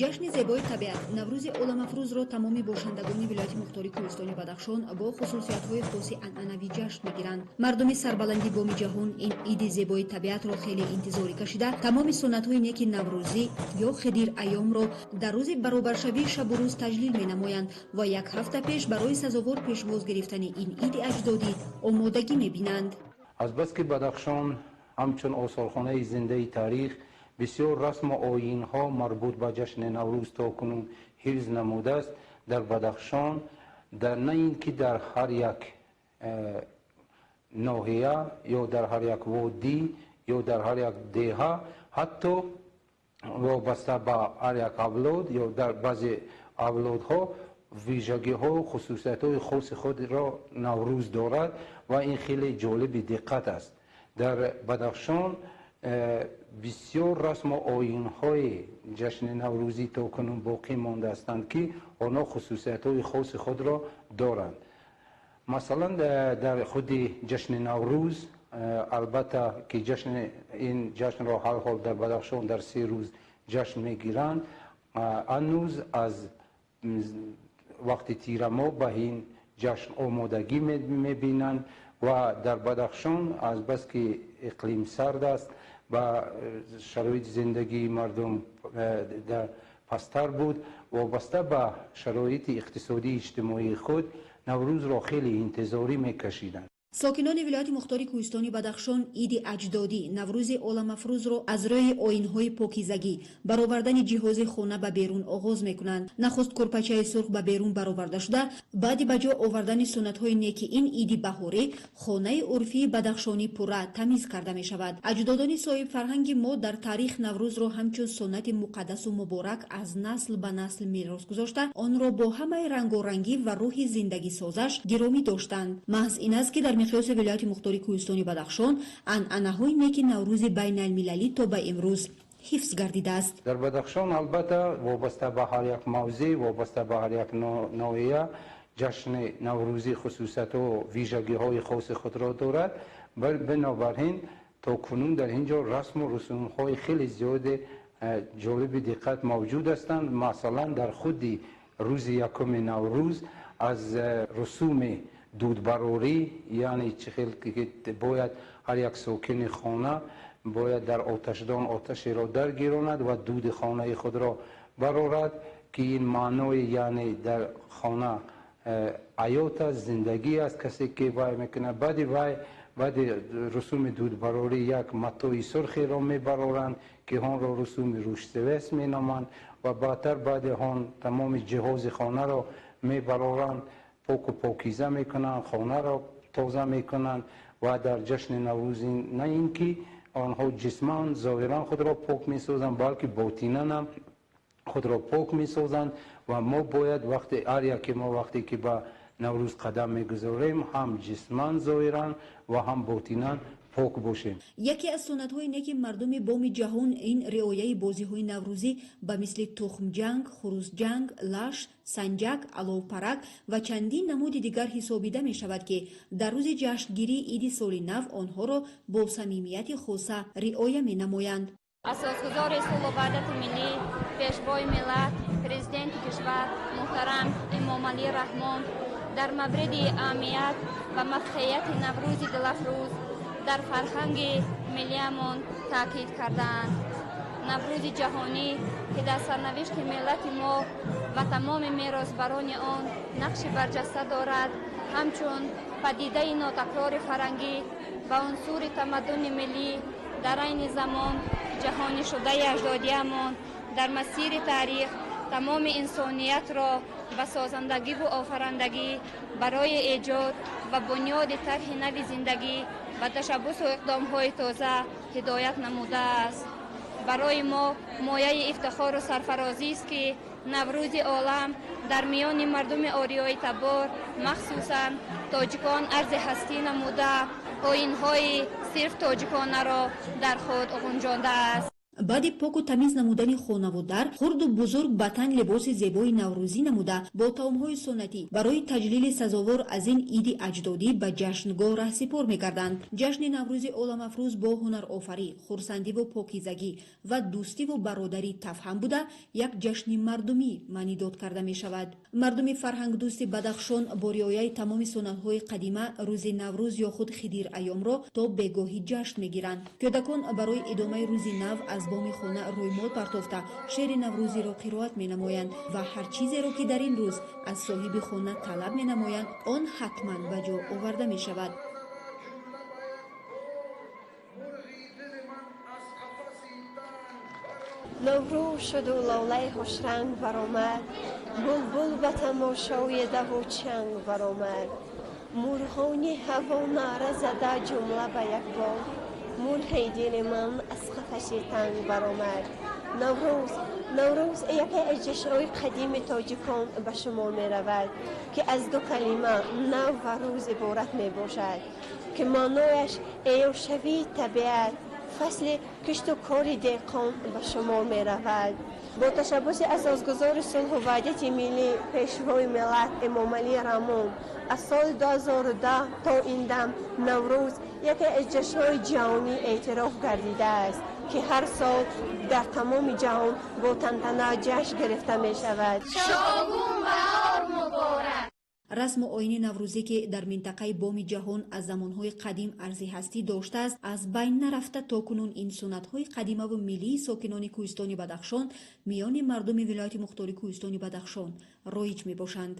Ҷашни зебои табиат, Наврӯзи оламафрӯзро тамоми бошандагони вилояти мухтори Кӯҳистони Бадахшон бо хусусиятҳои хоси анъанавӣ ҷашн мегиранд. Мардуми сарбаланди боми ҷаҳон ин иди зебои табиатро хеле интизорӣ кашида, тамоми суннатҳои неки наврӯзӣ ё Хидир айёмро дар рӯзи баробаршавии шабу рӯз таҷлил менамоянд ва як ҳафта пеш барои сазовор пешвоз гирифтани ин иди аҷдодӣ омодагӣ мебинанд. Азбаски Бадахшон ҳамчун осорхонаи зиндаи таърих бисёр расму оинҳо марбут ба ҷашни Наврӯз то кунун ҳифз намудааст, дар Бадахшон на ин ки дар ҳар як ноҳия ё дар ҳар як водӣ ё дар ҳар як деҳа, ҳатто вобаста ба ҳар як авлод ё дар баъзе авлодҳо вижагиҳо, хусусиятҳои хоси худро Наврӯз дорад ва ин хеле ҷолиби диққат аст. Дар Бадахшон бисёр расму оинҳои ҷашни наврӯзӣ то кунун боқӣ мондаастанд, ки онҳо хусусиятҳои хоси худро доранд. Масалан, дар худи ҷашни Наврӯз, албатта ки ҷашни ин ҷашнро ҳар ҳол дар Бадахшон дар 3 рӯз ҷашн мегиранд. Ҳанӯз аз вақти тирамоҳ ба ин ҷашн омодагӣ мебинанд ва дар Бадахшон азбаски иқлим сард аст ва шароити зиндагии мардум пасттар буд, вобаста ба шароити иқтисодии иҷтимоии худ Наврӯзро хеле интизорӣ мекашиданд. Сокинони вилояти мухтори Кӯҳистони Бадахшон иди аҷдодӣ, Наврӯзи оламафрӯзро аз рӯи оинҳои покизагӣ, баровардани ҷиҳози хона ба берун оғоз мекунанд. Нахуст курпачаи сурх ба берун бароварда шуда, баъди ба ҷо овардани суннатҳои неки ин иди баҳорӣ хонаи урфии бадахшонӣ пурра тамиз карда мешавад. Аҷдодони соҳибфарҳанги мо дар таърих Наврӯзро ҳамчун суннати муқаддасу муборак аз насл ба насл мерос гузошта, онро бо ҳамаи рангорангӣ ва рӯҳи зиндагисозаш гиромӣ доштанд. Маҳз ин аст, ки дар миқёси вилояти мухтори Кӯҳистони Бадахшон анъанаҳои неки Наврӯзи байналмилалӣ то ба имрӯз ҳифз гардидааст. Дар Бадахшон, албатта, вобаста ба ҳар як мавзеъ, вобаста ба ҳар як ноҳия ҷашни наврӯзӣ хусусияту вижагиҳои хоси худро дорад. Бинобар ин то кунун дар ин ҷо расму русумҳои хеле зиёде ҷолиби диққат мавҷуд ҳастанд. Масалан, дар худи рӯзи якуми Наврӯз аз русуми дудбарорӣ, яъне чӣ хел бояд ҳар як сокини хона бояд дар оташдон оташеро даргиронад ва дуди хонаи худро барорад, ки ин маънои, яъне дар хона ҳаёт аст, зиндагӣ аст, касе ки вай мекунад. Баъди вай, баъди русуми дудбарорӣ, як матои сурхеро мебароранд, ки онро русуми рӯшсавес меноманд, ва баъдтар баъди он тамоми ҷиҳози хонаро мебароранд, поку покиза мекунанд, хонаро тоза мекунанд. Ва дар ҷашни наврӯзӣ на ин ки онҳо ҷисман, зоҳиран худро пок месозанд, балки ботинан ҳам худро пок месозанд. Ва мо бояд вақте ҳар яке мо вақте ки ба Наврӯз қадам мегузорем, ҳам ҷисман, зоҳиран ва ҳам ботинан пок бошем. Яке аз суннатҳои неки мардуми боми ҷаҳон ин риояи бозиҳои наврӯзӣ ба мисли тухмҷанг, хурӯсҷанг, лаш, санҷак, аловпарак ва чандин намуди дигар ҳисобида мешавад, ки дар рӯзи ҷашнгирии иди соли нав онҳоро бо самимияти хоса риоя менамоянд. Асосгузори сулҳу ваҳдати миллӣ, Пешвои миллат, Президенти кишвар муҳтарам Эмомалӣ Раҳмон дар мавриди аҳамият ва мавқеияти Наврӯзи дилафрӯз дар фарҳанги миллиамон таъкид кардаанд: «Наврӯзи ҷаҳонӣ, ки дар сарнавишти миллати мо ва тамоми меросбарони он нақши барҷаста дорад, ҳамчун падидаи нотакрори фарҳангӣ ва унсури тамаддуни миллӣ, дар айни замон ҷаҳонишудаи аҷдодиамон, дар масири таърих тамоми инсониятро ба созандагиву офарандагӣ барои эҷод ва бунёди тарҳи нави зиндагӣ ва ташаббусу иқдомҳои тоза ҳидоят намудааст. Барои мо мояи ифтихору сарфарозист, ки Наврӯзи олам дар миёни мардуми ориёитабор, махсусан тоҷикон, арзи ҳастӣ намуда, оинҳои сирф тоҷиконаро дар худ ғунҷондааст.» Баъди поку тамиз намудани хонаву дар, хурду бузург ба тан либоси зебои наврӯзӣ намуда, бо таомҳои суннатӣ барои таҷлили сазовор аз ин иди аҷдодӣ ба ҷашнгоҳ раҳсипор мегарданд. Ҷашни Наврӯзи оламафрӯз бо ҳунарофарӣ, хурсандиву покизагӣ ва дӯстиву бародарӣ тафҳам буда, як ҷашни мардумӣ маънидод карда мешавад. Мардуми фарҳангдӯсти Бадахшон бо риояи тамоми суннатҳои қадима рӯзи Наврӯз ё худ Хидир айёмро то бегоҳӣ ҷашн мегиранд. Кӯдакон барои идомаи рӯзи нав аз боми хона рӯймол партофта, шеъри наврӯзиро қироат менамоянд ва ҳар чизеро, ки дар ин рӯз аз соҳиби хона талаб менамоянд, он ҳатман ба ҷо оварда мешавад. Наврӯз шуду лолаи хушранг баромад, булбул ба тамошои даву чанг баромад. Мурғони ҳаво наъра зада ҷумла ба якбор, мурғи дили ман аз қафаси танг баромад. Наврӯз, Наврӯз яке аз ҷашнҳои қадими тоҷикон ба шумор меравад, ки аз ду калима нав ва рӯз иборат мебошад, ки маънояш эёшавии табиат, фасли кишту кори деҳқон ба шумор меравад. Бо ташаббуси асосгузори сулҳу ваҳдати миллӣ, Пешвои миллат Эмомалӣ Раҳмон, аз соли 2010 то ин дам Наврӯз яке аз ҷашнҳои ҷаҳонӣ эътироф гардидааст, ки ҳар сол дар тамоми ҷаҳон бо тантана ҷашн гирифта мешавад. Шогун баҳор муборак! Расму оини наврӯзӣ, ки дар минтақаи Боми ҷаҳон аз замонҳои қадим арзи ҳастӣ доштааст, аз байн нарафта, то кунун ин суннатҳои қадимаву миллии сокинони кӯҳистони Бадахшон миёни мардуми вилояти мухтори кӯҳистони Бадахшон роиҷ мебошанд.